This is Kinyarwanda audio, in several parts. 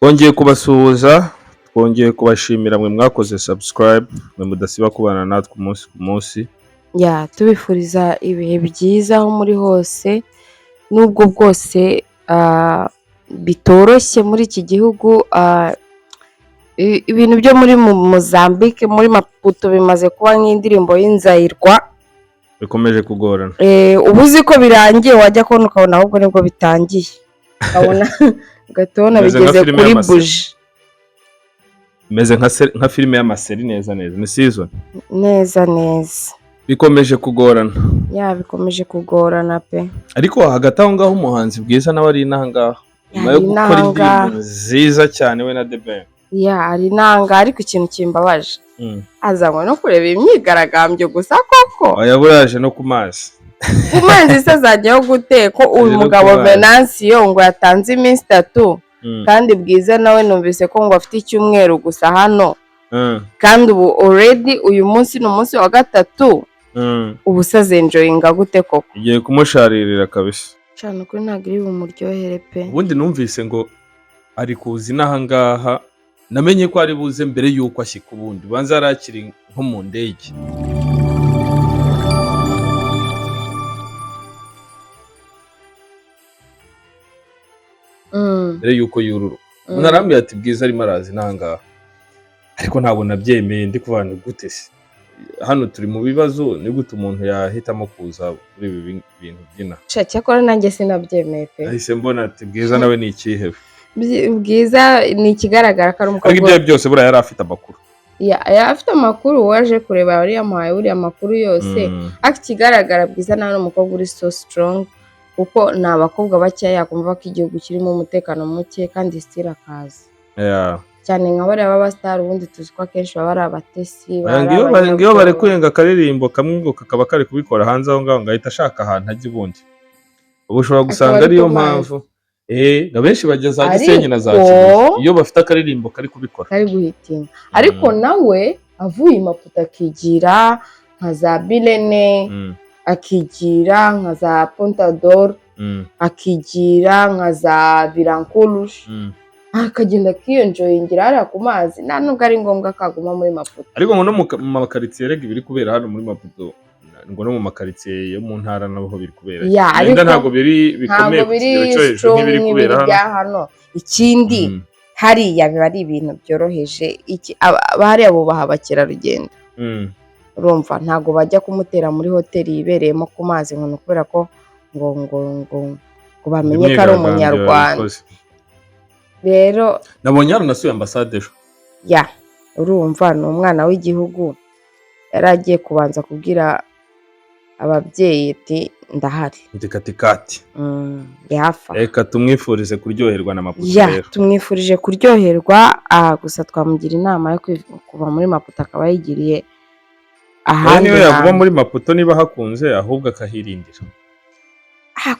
Twongeye kubasuhuza, twongeye kubashimira mwe mwakoze subscribe, mwe mudasiba kubana natwe umunsi ku munsi. Ya, tubifuriza ibihe byiza aho muri hose, nubwo bwose bitoroshye muri iki gihugu. Ibintu byo muri Mozambique, muri Maputo, bimaze kuba nk'indirimbo y'inzayirwa. Bikomeje kugorana. Uba uzi ko birangiye, wajya kubona ukabona ahubwo nibwo bitangiye, ukabona ugahita ubona Bimeze nka bigeze filime kuri y'amaseri. buji. Bimeze nka filime y'amaseri neza neza, ni season. Neza neza. Bikomeje kugorana. Ya, bikomeje kugorana pe. Ariko hagati aho ngaho umuhanzi Bwiza nawe ari inaha ngaha nyuma yo Ari gukora inaha ngaha. indirimbo nziza cyane we na The Ben. Ya, ari nanga, ariko ikintu kimbabaje, azanywe no kureba imyigaragambyo gusa koko? Oya, buraje no ku mazi. Ku mazi se azajyaho gute, ko uyu Aje no mugabo ku mazi. Venansiyo ngo yatanze iminsi 3, kandi Bwiza nawe numvise ko ngo afite icyumweru gusa hano, kandi ubu already uyu munsi ni umunsi wa gatatu. Ubu se azenjoyinga gute koko? Igiye kumusharirira kabisa. Cyane, ukuri ntabwo iri bumuryohere pe. Ubundi numvise ngo ari kuza inaha ngaha, namenye ko ari buze mbere y'uko ashyika, ubundi ubanza yari akiri nko mu ndege. Mbere y'uko yururuka, umuntu arambwira ati Bwiza arimo araza inaha ngaha, ariko ntabwo nabyemeye. Ndi kuvuga ngo gute se, hano turi mu bibazo, ni gute umuntu yahitamo kuza kuri ibi bintu by'inaha? Sha, cyakora nanjye sinabyemeye pe. Nahise mbona ati Bwiza nawe ni ikihebe. Bwiza ni ikigaragara ko ari Ariko umukobwa. ibyo ari byo byose buriya yari afite amakuru. Ya, yari afite amakuru, waje kureba yari yamuhaye buriya amakuru yose. Ariko ikigaragara Bwiza nawe ni umukobwa uri so strong, kuko ni abakobwa bakeya yakumva ko igihugu kirimo umutekano muke kandi still akaza. Cyane nka bariya b'abasitari, ubundi tuzi ko akenshi baba ari abatesi, baba Oya, ari ngo iyo abanyabwoba. barekuye ngo akaririmbo kamwe ngo kakaba kari kubikora hanze aho ngaho, ngo ahita ashaka ahantu ajya ubundi. Ubu ushobora gusanga ari ariyo ku mazi. mpamvu na benshi bajya za Ariko- Gisenyi na za Kibuye iyo bafite akaririmbo kari kubikora. Kari guhitinga, ariko nawe avuye i Maputo akigira nka za Bilene, akigira nka za Pontador, akigira nka za Vilanculos, akagenda akiyenjoyingira hariya ku mazi, nta nubwo ari ngombwa ko aguma muri Maputo. Ariko ngo no mu makaritsiye rega ibiri kubera hano muri Maputo, ngo no mu makaritsiye yo mu ntara naho biri kubera. Ya, Wenda ariko ntabwo biri bikomeye ntabwo ku biri kigero cyo hejuru strong nk'ibiri nk'ibiri kubera hano. bya hano. Ikindi, hariya biba ari ibintu byoroheje. Iki hariya bubaha abakerarugendo. Urumva ntabwo bajya kumutera muri hoteli yibereyemo ku mazi ngo ni ukubera ko ngo bamenye ko ari Imyigaragambyo umunyarwanda. yabikoze. Rero Nabonye haranasuye ambasade ejo. Ya, urumva ni umwana w'igihugu, yari agiye kubanza kubwira ababyeyi ati ndahari. Ndikatikati. Yafa. Reka tumwifurize kuryoherwa na Maputo Ya, rero. tumwifurije kuryoherwa. Gusa twamugira inama yo kuva muri Maputo akaba yigiriye Oya, ahandi niyo yaguma hantu. muri Maputo niba hakunze, ahubwo akahirindira.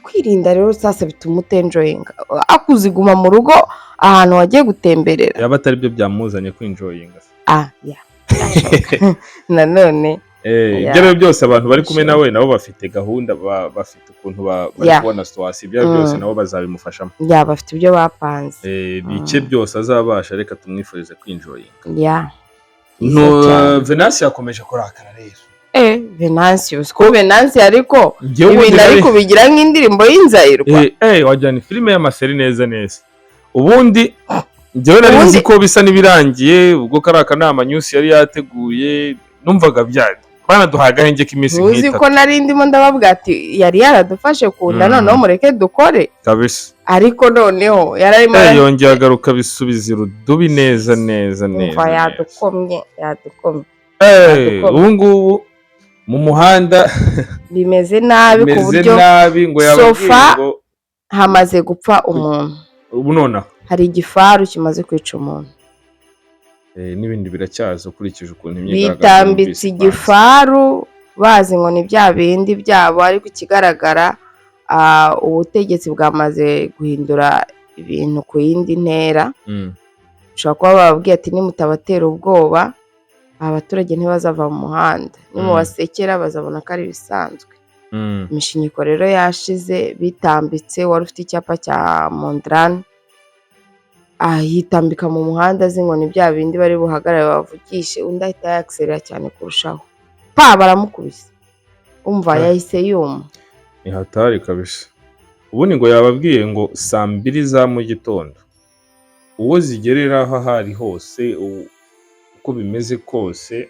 Kwirinda rero sasa bituma utenjoyinga, akuziguma mu rugo ahantu wagiye gutemberera. Yaba atari byo byamuzanye kwinjoyinga. Ya, byashoboka nanone. Ibyo ari byo byose abantu bari kumwe nawe nabo bafite gahunda, bafite ukuntu bari kubona situation, ibyo ari byo byose nabo bazabimufashamo. Ya, bafite ibyo bapanze. Bike byose azabasha, reka tumwifurize kwinjoyinga. Ya. No, Byiza cyane. Venansi yakomeje kurakara rero. Venansiyo, ko Venansiyo ariko Njyewe ubundi ibintu ari kubigira nk'indirimbo y'inzayirwa. Wagira ni filime y'amaseri neza neza. Ubundi njyewe nari nzi ko bisa n'ibirangiye ubwo kariya kanama Nyusi yari yateguye, numvaga bya banaduhaye agahenge k'iminsi Ntuzi ko nk'itatu. nari ndimo ndababwira ati yari yaradufashe ku nda, noneho mureke dukore. Kabisa. Ariko noneho yari arimo Yongeye agaruka bisubiza irudubi neza neza neza Umva, neza. yadukomye, yadukomye, yadukomye. Ubu ngubu mu muhanda Bimeze nabi ku bimeze buryo nabi, ngo yababwiye sofa ngo hamaze gupfa umuntu. Ubu nonaha. Hari igifaru kimaze kwica umuntu. N'ibindi biracyaza ukurikije ukuntu imyigaragambyo Bitambitse numvise ipanze. igifaru bazi ngo ni bya bindi byabo, ariko ikigaragara ubutegetsi bwamaze guhindura ibintu ku yindi ntera. Ushobora kuba bababwiye ati nimutabatera ubwoba, abaturage ntibazava mu muhanda, nimubasekera bazabona ko ari ibisanzwe. Imishinyiko rero yashize, bitambitse wari ufite icyapa cya Mondrani. Yitambika mu muhanda azi ngo ni bya bindi bari buhagarare bavugishe, undi ahita yakiserera cyane kurushaho, pa, baramukubise. Umva, yahise yuma. Ni hatari kabisa. Ubundi ngo yababwiye ngo saa 2 za mu gitondo, uwo zigereraho aho ari hose, uko bimeze kose,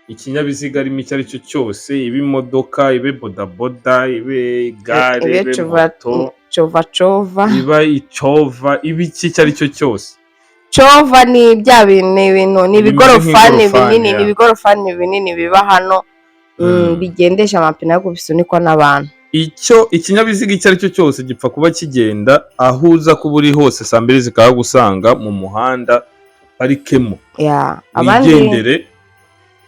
ikinyabiziga arimo icyo ari cyo cyose, ibe imodoka, ibe bodaboda, ibe igare, ibe ibe cova moto, cova cova, iba icova, ibe iki icyo ari cyo cyose. Cova ni bya bintu, ni ibintu, ni bimeze ibigorofani nk'ingorofani, binini, ni ibigorofani binini biba hano, bigendesha amapine ariko bisunikwa n'abantu. Icyo ikinyabiziga icyo ari cyo cyose gipfa kuba kigenda, aho uza kuba uri hose, saa 2 zikahagusanga mu muhanda, parikemo, Ya, abandi wigendere,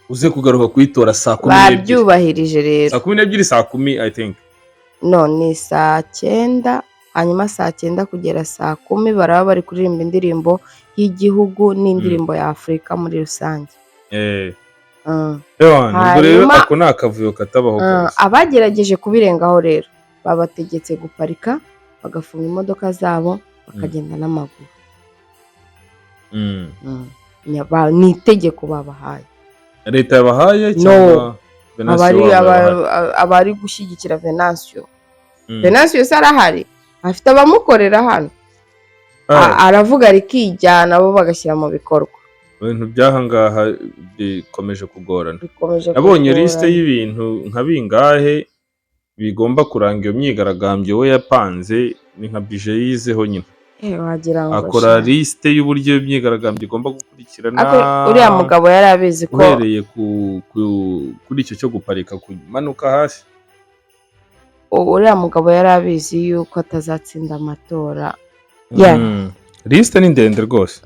uze kugaruka kuyitora saa 12. Babyubahirije rero. Saa 12, saa 10, I think. No, ni saa 9. Hanyuma saa 9 kugera saa 10 baraba bari kuririmba indirimbo y'igihugu n'indirimbo ya Afurika muri rusange. Ewana, ubwo rero Hanyuma ako ni akavuyo katabaho kabisa. Abagerageje kubirengaho rero babategetse guparika, bagafunga imodoka zabo, bakagenda n'amaguru. Ni itegeko babahaye. Leta yabahaye No. cyangwa Venansiyo Abari wabo yabahaye? Abari gushyigikira Venansiyo. Venansiyo se arahari, afite abamukorera hano. Aravuga rikijyana, bo bagashyira mu bikorwa. Ibintu by'ahangaha bikomeje kugorana. Bikomeje Nabonye lisite kugorana. y'ibintu nka bingahe bigomba kuranga iyo myigaragambyo we yapanze, ni nka bije yizeho nyine. Wagira ngo akora sha. lisite y'uburyo iyo myigaragambyo igomba gukurikirana. Ariko uriya mugabo yari abizi ko Uhereye kuri icyo cyo guparika kumanuka hasi. Uriya mugabo yari abizi yuko atazatsinda amatora. Yeah. Lisite ni ndende rwose.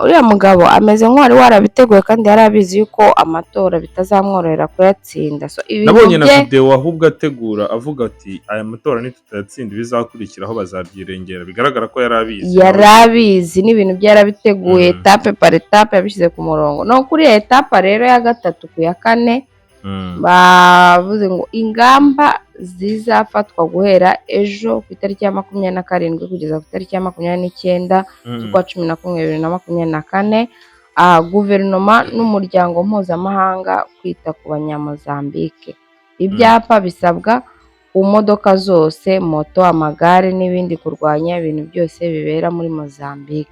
Uriya mugabo ameze nk'uwari warabiteguye, kandi yari abizi yuko amatora bitazamworohera kuyatsinda. So, ibintu Nabonye na bye videwo ahubwo ategura avuga ati: "Aya matora nitutayatsinda, ibizakurikiraho bazabyirengera." Bigaragara ko yari abizi. Yari abizi, n'ibintu bye yarabiteguye, étape par étape, yabishyize ku murongo. No kuri étape rero ya gatatu ku ya kane, bavuze ngo ingamba zizafatwa guhera ejo ku itariki ya 27 kugeza ku itariki ya 29 z'ukwa 11 2024, guverinoma n'umuryango mpuzamahanga kwita ku Banyamozambike. Ibyapa bisabwa ku modoka zose, moto, amagare n'ibindi, kurwanya ibintu byose bibera muri Mozambique.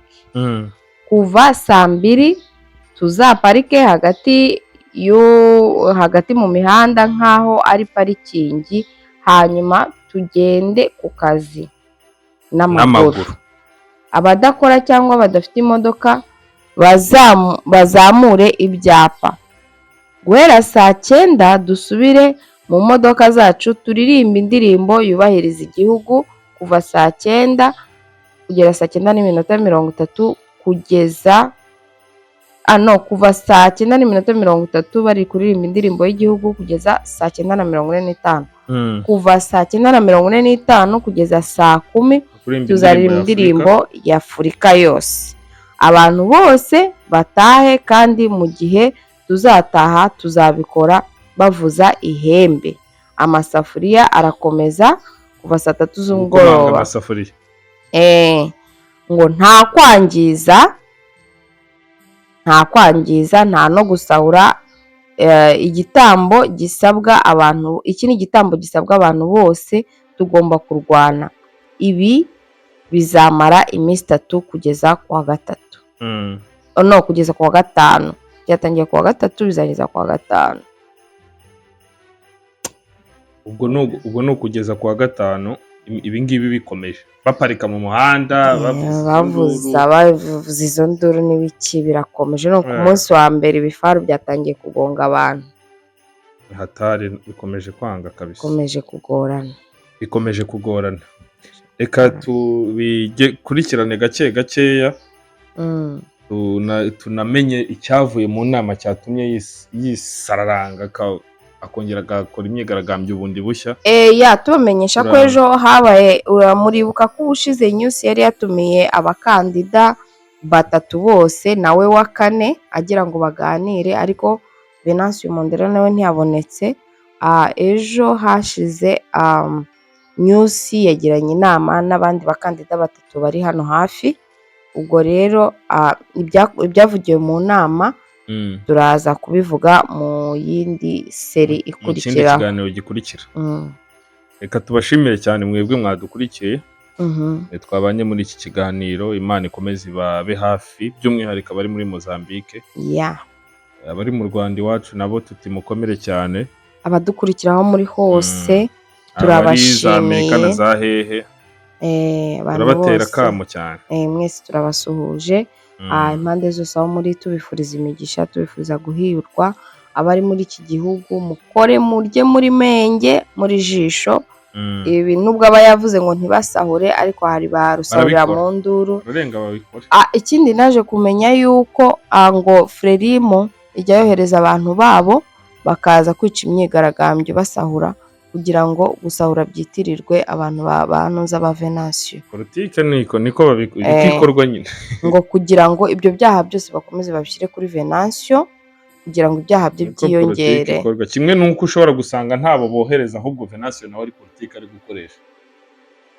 Kuva saa 2 tuzaparike hagati mu mihanda nk'aho ari parikingi, hanyuma tugende ku kazi n'amaguru. N'amaguru. Abadakora cyangwa badafite imodoka bazamure ibyapa. Guhera saa 9 dusubire mu modoka zacu, turirimbe indirimbo yubahiriza igihugu kuva saa 9 kugera saa 9:30, kugeza no kuva saa 9:30 bari kuririmba indirimbo y'igihugu kugeza saa 9:45. Kuva saa 9:45 kugeza saa 10 Kuririmba tuzaririmba indirimbo indirimbo ya Afurika yose. Abantu bose batahe, kandi mu gihe tuzataha tuzabikora bavuza ihembe. Amasafuriya arakomeza kuva saa 3 Gukomanga z'umugoroba. amasafuriya. Ngo nta kwangiza, nta kwangiza, nta no gusahura. Igitambo gisabwa abantu, iki ni igitambo gisabwa abantu bose, tugomba kurwana. Ibi bizamara iminsi 3 kugeza ku wa gatatu. Oh, no, kugeza ku wa gatanu. Byatangiye ku wa gatatu, bizageza ku wa gatanu. Ubwo ni ukugeza ku wa gatanu ibi ngibi bikomeje, baparika mu muhanda, bavuza izo Bavuza nduru. Bavuza izo nduru n'ibiki, birakomeje. No ku munsi wa mbere ibifaru byatangiye kugonga abantu. Hatari, bikomeje kwanga kabisa. Bikomeje kugorana. Bikomeje kugorana. Reka tubikurikirane gake gakeya, tunamenye icyavuye mu nama cyatumye yisararanga akongera agakora imyigaragambyo bundi bushya. Ya, tubamenyesha ko ejo habaye, muribuka ko ubushize Nyusi yari yatumiye abakandida batatu bose, nawe wa kane, agira ngo baganire, ariko Venancio Mondlane nawe ntiyabonetse. Ejo hashize Nyusi yagiranye inama n'abandi bakandida batatu bari hano hafi. Ubwo rero ibyavugiwe mu nama turaza kubivuga mu yindi série Mu kindi ikurikiraho. kiganiro gikurikira. Reka tubashimire cyane mwebwe mwadukurikiye, twabanye muri iki kiganiro. Imana ikomeze ibabe hafi, by'umwihariko abari muri Mozambique, abari mu Rwanda iwacu nabo tuti mukomere cyane. Abadukurikira aho muri hose, Abari za Amerika na turabashimiye. za hehe, Abantu turabatera bose, akamo cyane. Mwese turabasuhuje. Impande zose aho muri, tubifuriza imigisha, tubifuriza guhirwa. Abari muri iki gihugu, mukore, murye muri menge muri jisho. Ibi nubwo aba yavuze ngo ntibasahure, ariko hari ba rusahurira Barabikora. mu nduru. Bararenga babikore. Ikindi naje kumenya yuko ngo Frelimo ijya yohereza abantu babo bakaza kwica imyigaragambyo basahura, kugira ngo gusahura byitirirwe abantu ba bantuza ba Venansiyo. Politike niko babikora, niko ikorwa nyine. Ngo kugira ngo ibyo byaha byose bakomeze babishyire kuri Venansiyo, kugira ngo ibyaha bye Niko politike byiyongere. ikorwa. Kimwe n'uko ushobora gusanga ntabo bohereza, ahubwo Venansiyo nawe ari politike ari gukoresha.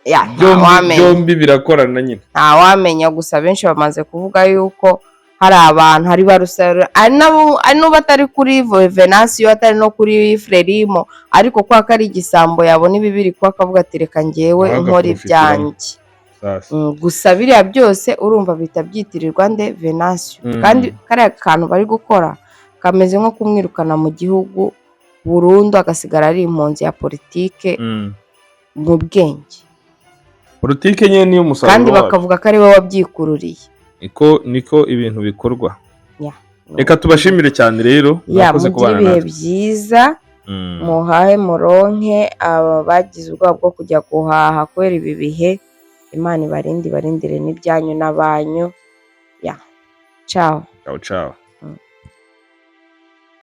Ya, Byombi, ntawamenya. byombi birakorana nyine. Ntawamenya. Gusa benshi bamaze kuvuga yuko hari abantu, hari ba rusahurira, ari nabo, ari n'ubu atari kuri Venansiyo, atari no kuri Frelimo, ariko kwa ko ari igisambo, yabona ibibiri kuba akavuga ati: "Reka njyewe Nawe nkora agaprofitiramo. ibyanjye." Sasa. Gusa biriya byose urumva bihita byitirirwa nde? Venansiyo. Kandi kariya kantu bari gukora kameze nko kumwirukana mu gihugu burundu, agasigara ari impunzi ya politike mu bwenge. Politike nyine niyo musaruro Kandi wabyo. bakavuga ko ari we wabyikururiye. Niko ibintu bikorwa. Reka tubashimire cyane rero. Ya, Mwakoze mugire kubana ibihe natwe. byiza. Muhahe muronke. Aba bagize ubwoba bwo kujya guhaha kubera ibi bihe, Imana ibarinde, ibarindire n'ibyanyu n'abanyu. Ya, ciao. Ciao ciao.